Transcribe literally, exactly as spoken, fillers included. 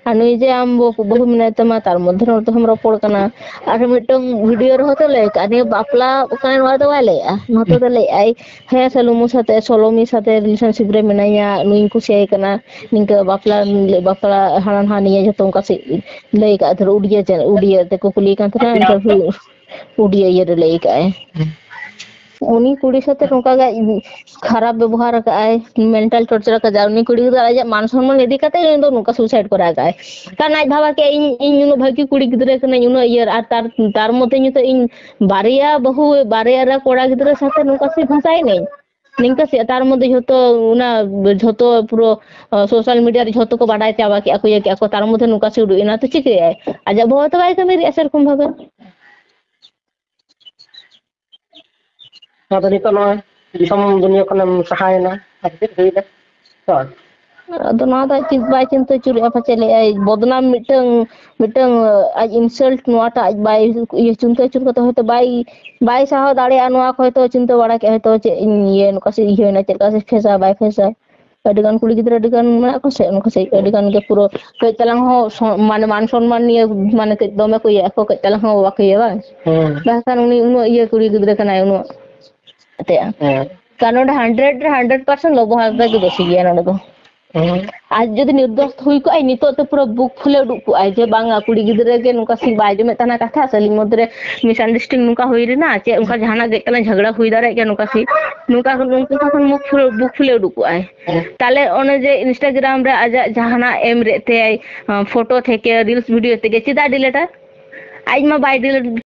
ᱟᱨ ᱱᱩᱭ ᱡᱮ ᱟᱢ ᱵᱟᱹᱦᱩ ᱢᱮᱱᱟᱭ ᱛᱟᱢᱟ, ᱛᱟᱨ ᱢᱚᱫᱽᱫᱷᱮ ᱨᱮ ᱱᱚᱛᱮ ᱦᱚᱸᱢ ᱨᱚᱯᱚᱲ ᱠᱟᱱᱟ᱾ ᱟᱨ ᱢᱤᱫᱴᱟᱝ ᱵᱷᱤᱰᱤᱭᱳ ᱨᱮᱦᱚᱸ ᱛᱚ ᱞᱟᱹᱭ ᱠᱟᱜᱼᱟ, ᱱᱤᱭᱟᱹ ᱵᱟᱯᱞᱟ ᱠᱟᱱᱟ ᱱᱚᱣᱟ ᱫᱚ ᱵᱟᱭ ᱞᱟᱹᱭᱮᱜᱼᱟ᱾ ᱱᱚᱛᱮ ᱫᱚ ᱞᱟᱹᱭᱮᱜᱼᱟᱭ, ᱦᱮᱸ, ᱥᱟᱞᱩᱢᱩ ᱥᱟᱛᱮ, ᱥᱚᱞᱚᱢᱤ ᱥᱟᱛᱮ ᱨᱤᱞᱮᱥᱚᱱᱥᱤᱯ ᱨᱮ ᱢᱮᱱᱟᱭᱟ, ᱱᱩᱭᱤᱧ ᱠᱩᱥᱤᱭᱟᱭ ᱠᱟᱱᱟ, ᱱᱤᱝᱠᱟᱹ ᱵᱟᱯᱞᱟ, ᱵᱟᱯᱞᱟ ᱦᱟᱱᱟ ᱱᱟᱣᱟ ᱱᱤᱭᱟᱹ ᱡᱷᱚᱛᱚ ᱚᱱᱠᱟ ᱥᱮ ᱞᱟᱹᱭ ᱠᱟᱜᱼᱟ᱾ ᱫᱷᱚᱨᱚ ᱩᱰᱤᱭᱟ ᱪᱮ-, ᱩᱰᱤᱭᱟ ᱛᱮᱠᱚ ᱠᱩᱞᱤᱭᱮ ᱠᱟᱱ ᱛᱟᱦᱮᱱᱟ, ᱤᱱᱴᱟᱨᱵᱷᱤᱭᱩ ᱩᱰᱤᱭᱟ ᱤᱭᱟᱹ ᱨᱮ ᱞᱟᱹᱭ ᱠᱟᱜᱼᱟᱭ᱾ ᱩᱱᱤ ᱠᱩᱲᱤ ᱥᱟᱛᱮ ᱱᱚᱝᱠᱟ ᱜᱮ ᱠᱷᱟᱨᱟᱯ ᱵᱮᱵᱚᱦᱟᱨ ᱟᱠᱟᱫ ᱟᱭ, ᱢᱮᱱᱴᱟᱞ ᱴᱚᱨᱪᱟᱨ ᱟᱠᱟᱫ ᱟᱭ᱾ ᱩᱱᱤ ᱠᱩᱲᱤ ᱜᱤᱫᱽᱨᱟᱹ ᱟᱡᱟᱜ ᱢᱟᱱ ᱥᱚᱱᱢᱟᱱ ᱤᱫᱤ ᱠᱟᱛᱮ ᱩᱱᱤ ᱫᱚ ᱱᱚᱝᱠᱟ ᱥᱩᱭᱥᱟᱭᱤᱰ ᱠᱚᱨᱟᱣ ᱟᱠᱟᱫ ᱟᱭ᱾ ᱠᱟᱨᱚᱱ ᱟᱡ ᱵᱷᱟᱵᱟ ᱠᱮᱫ, ᱤᱧ, ᱤᱧ ᱩᱱᱟᱹᱜ ᱵᱷᱟᱹᱜᱤ ᱠᱩᱲᱤ ᱜᱤᱫᱽᱨᱟᱹ ᱠᱟᱹᱱᱟᱹᱧ, ᱩᱱᱟᱹᱜ ᱤᱭᱟᱹ, ᱟᱨ ᱛᱟᱨ, ᱛᱟᱨ ᱢᱚᱫᱽᱫᱷᱮ ᱱᱤᱛᱚᱜ ᱤᱧ ᱵᱟᱨᱭᱟ ᱵᱟᱹᱦᱩ, ᱵᱟᱨᱭᱟ ᱨᱮ ᱠᱚᱲᱟ ᱜᱤᱫᱽᱨᱟᱹ ᱥᱟᱛᱮ ᱱᱚᱝᱠᱟ ᱥᱮ ᱜᱷᱟᱥᱟᱭ ᱱᱟᱹᱧ᱾ ᱱᱤᱝᱠᱟᱹ ᱥᱮ, ᱛᱟᱨ ᱢᱚᱫᱽᱫᱷᱮ ᱡᱷᱚᱛᱚ ᱚᱱᱟ, ᱡᱷᱚᱛᱚ ᱯᱩᱨᱟᱹ, ᱟ, ᱥᱳᱥᱟᱞ ᱢᱤᱰᱤᱭᱟ ᱨᱮ ᱡᱷᱚᱛᱚ ᱠᱚ ᱵᱟᱰᱟᱭ ᱪᱟᱵᱟ ᱠᱮᱜᱼᱟ ᱠᱚ, ᱤᱭᱟᱹ ᱠᱮᱜᱼᱟ ᱠᱚ, ᱛᱟᱨ ᱢᱚᱫᱽᱫᱷᱮ ᱱᱚᱝᱠᱟ ᱥᱮ ᱩᱰᱩᱠ ᱮᱱᱟ, ᱛᱚ ᱪᱤᱠᱟᱹᱭᱟᱭ? ᱟᱡᱟᱜ ᱵᱚᱦᱚᱜ ᱛᱚ ᱵᱟᱭ ᱠᱟᱹᱢᱤ ᱞᱮᱜᱼᱟ ᱥᱮᱨᱚᱠᱚᱢ ᱵᱷᱟᱵᱮ᱾ ᱟᱫᱚ ᱱᱤᱛᱚᱜ ᱱᱚᱜᱼᱚᱭ ᱫᱤᱥᱚᱢ ᱫᱩᱱᱤᱭᱟᱹ ᱠᱷᱚᱱᱮᱢ ᱥᱟᱦᱟᱭᱮᱱᱟ, ᱟᱨ ᱪᱮᱫ ᱦᱩᱭᱱᱟ? ᱦᱳᱭ᱾ ᱟᱫᱚ ᱱᱚᱣᱟ ᱫᱚ ᱪᱤᱱ-, ᱵᱟᱭ ᱪᱤᱱᱛᱟᱹ ᱟᱹᱪᱩᱨᱮᱜᱼᱟ, ᱯᱟᱪᱮ ᱞᱟᱹᱭᱟᱭ ᱵᱚᱫᱱᱟᱢ ᱢᱤᱫᱴᱟᱝ, ᱢᱤᱫᱴᱟᱝ ᱟᱡ ᱤᱱᱥᱟᱞᱴ, ᱱᱚᱣᱟᱴᱟᱜ ᱟᱡ ᱵᱟᱭ ᱤᱭᱟᱹ ᱪᱤᱱᱛᱟᱹ ᱟᱹᱪᱩᱨ ᱠᱟᱛᱮ ᱦᱚᱭᱛᱳ ᱵᱟᱭ, ᱵᱟᱭ ᱥᱟᱦᱟᱣ ᱫᱟᱲᱮᱭᱟᱜᱼᱟ ᱱᱚᱣᱟ ᱠᱚ, ᱦᱚᱭᱛᱳ ᱪᱤᱱᱛᱟᱹ ᱵᱟᱲᱟ ᱠᱮᱜᱼᱟ ᱦᱚᱭᱛᱳ ᱪᱮᱫ ᱤᱧ ᱤᱭᱟᱹ ᱱᱚᱝᱠᱟ ᱥᱮ ᱤᱭᱟᱹᱭᱮᱱᱟ, ᱪᱮᱫ ᱞᱮᱠᱟ ᱥᱮ ᱯᱷᱮᱥᱟ ᱵᱟᱭ ᱯᱷᱮᱥᱟ᱾ ᱟᱹᱰᱤ ᱜᱟᱱ ᱠᱩᱲᱤ ᱜᱤᱫᱽᱨᱟᱹ ᱟᱹᱰᱤ ᱜᱟᱱ ᱢᱮᱱᱟᱜ ᱠᱚᱣᱟ ᱥᱮ, ᱚᱱᱠᱟ ᱥᱮ ᱟᱹᱰᱤ ᱜᱟᱱ ᱜᱮ ᱯᱩᱨᱟᱹ ᱠᱟᱹᱡ ᱛᱟᱞᱟᱝ ᱦᱚᱸ ᱥᱚ-, ᱢᱟᱱᱮ ᱢᱟᱱ ᱥᱚᱱᱢᱟᱱ ᱱᱤᱭᱮ ᱢᱟᱱᱮ ᱠᱟᱹᱡ ᱫᱚᱢᱮ ᱠᱚ ᱤᱭᱟᱹᱜ ᱟᱠᱚ, ᱠᱟᱹᱡ ᱛᱟᱞᱟᱝ ᱦᱚᱸ ᱵᱟᱠᱚ ᱤᱭᱟᱹ ᱵᱟᱝ? ᱦᱮᱸ᱾ ᱵᱟᱠᱷᱟᱱ ᱩᱱᱤ ᱩᱱᱟᱹᱜ ᱤᱭᱟᱹ ᱠᱩᱲᱤ ᱜᱤᱫᱽᱨᱟᱹ ᱠᱟᱱᱟᱭ, ᱩᱱᱟᱹᱜ ᱟᱛᱮᱭᱟ᱾ ᱦᱮᱸ᱾ ᱠᱟᱨᱚᱱ ᱱᱚᱰᱮ ᱦᱟᱱᱰᱨᱮᱰ ᱨᱮ ᱦᱟᱱᱰᱨᱮᱰ ᱯᱟᱨᱥᱮᱱᱴ ᱞᱚᱵᱚ ᱦᱟᱸᱥᱫᱟ ᱜᱮ ᱫᱳᱥᱤ ᱜᱮᱭᱟ ᱱᱚᱰᱮ ᱫᱚ᱾ ᱦᱮᱸ᱾ ᱟᱨ ᱡᱩᱫᱤ ᱱᱤᱨᱫᱳᱥ ᱦᱩᱭ ᱠᱚᱜᱼᱟᱭ, ᱱᱤᱛᱚᱜ ᱛᱮ ᱯᱩᱨᱟᱹ ᱵᱩᱠ ᱯᱷᱩᱞᱮ ᱩᱰᱩᱠ ᱠᱚᱜᱼᱟᱭ ᱡᱮ ᱵᱟᱝᱟ, ᱠᱩᱲᱤ ᱜᱤᱫᱽᱨᱟᱹ ᱜᱮ ᱱᱚᱝᱠᱟ ᱥᱤ ᱵᱟᱭ ᱟᱸᱡᱚᱢᱮᱫ ᱛᱟᱦᱮᱱᱟ ᱠᱟᱛᱷᱟ, ᱥᱮ ᱟᱹᱞᱤᱧ ᱢᱚᱫᱽᱫᱷᱮ ᱨᱮ ᱢᱤᱥᱟᱱᱰᱟᱨᱥᱴᱮᱱᱰᱤᱝ ᱱᱚᱝᱠᱟ ᱦᱩᱭ ᱞᱮᱱᱟ, ᱪᱮᱫ ᱚᱱᱠᱟ ᱡᱟᱦᱟᱱᱟᱜ ᱜᱮ ᱠᱟᱱᱟ, ᱡᱷᱟᱜᱽᱲᱟ ᱦᱩᱭ ᱫᱟᱲᱮᱭᱟᱜ ᱜᱮᱭᱟ ᱱᱚᱝᱠᱟ ᱥᱤ, ᱱᱚᱝᱠᱟ, ᱱᱚᱝᱠᱟ ᱠᱷᱚᱱ ᱵᱩᱠ ᱯᱷᱩᱞᱮ, ᱵᱩᱠ ᱯᱷᱩᱞᱮ ᱩᱰᱩᱠ ᱠᱚᱜᱼᱟᱭ᱾ ᱦᱮᱸ᱾ ᱛᱟᱦᱞᱮ ᱚᱱᱮ ᱡᱮ Instagram ᱨᱮ ᱟᱡᱟᱜ ᱡᱟᱦᱟᱱᱟᱜ ᱮᱢ ᱨᱮᱫ ᱛᱮᱭᱟᱭ, ᱯᱷᱳᱴᱳ ᱛᱷᱮᱠᱮ ᱨᱤᱞᱥ ᱵᱷᱤᱰᱤᱭᱳ ᱛᱷᱮᱠᱮ, ᱪᱮᱫᱟᱜ ᱰᱤᱞᱮᱴᱟ? ᱟᱡ ᱢᱟ ᱵᱟᱭ ᱰᱤᱞᱮᱴ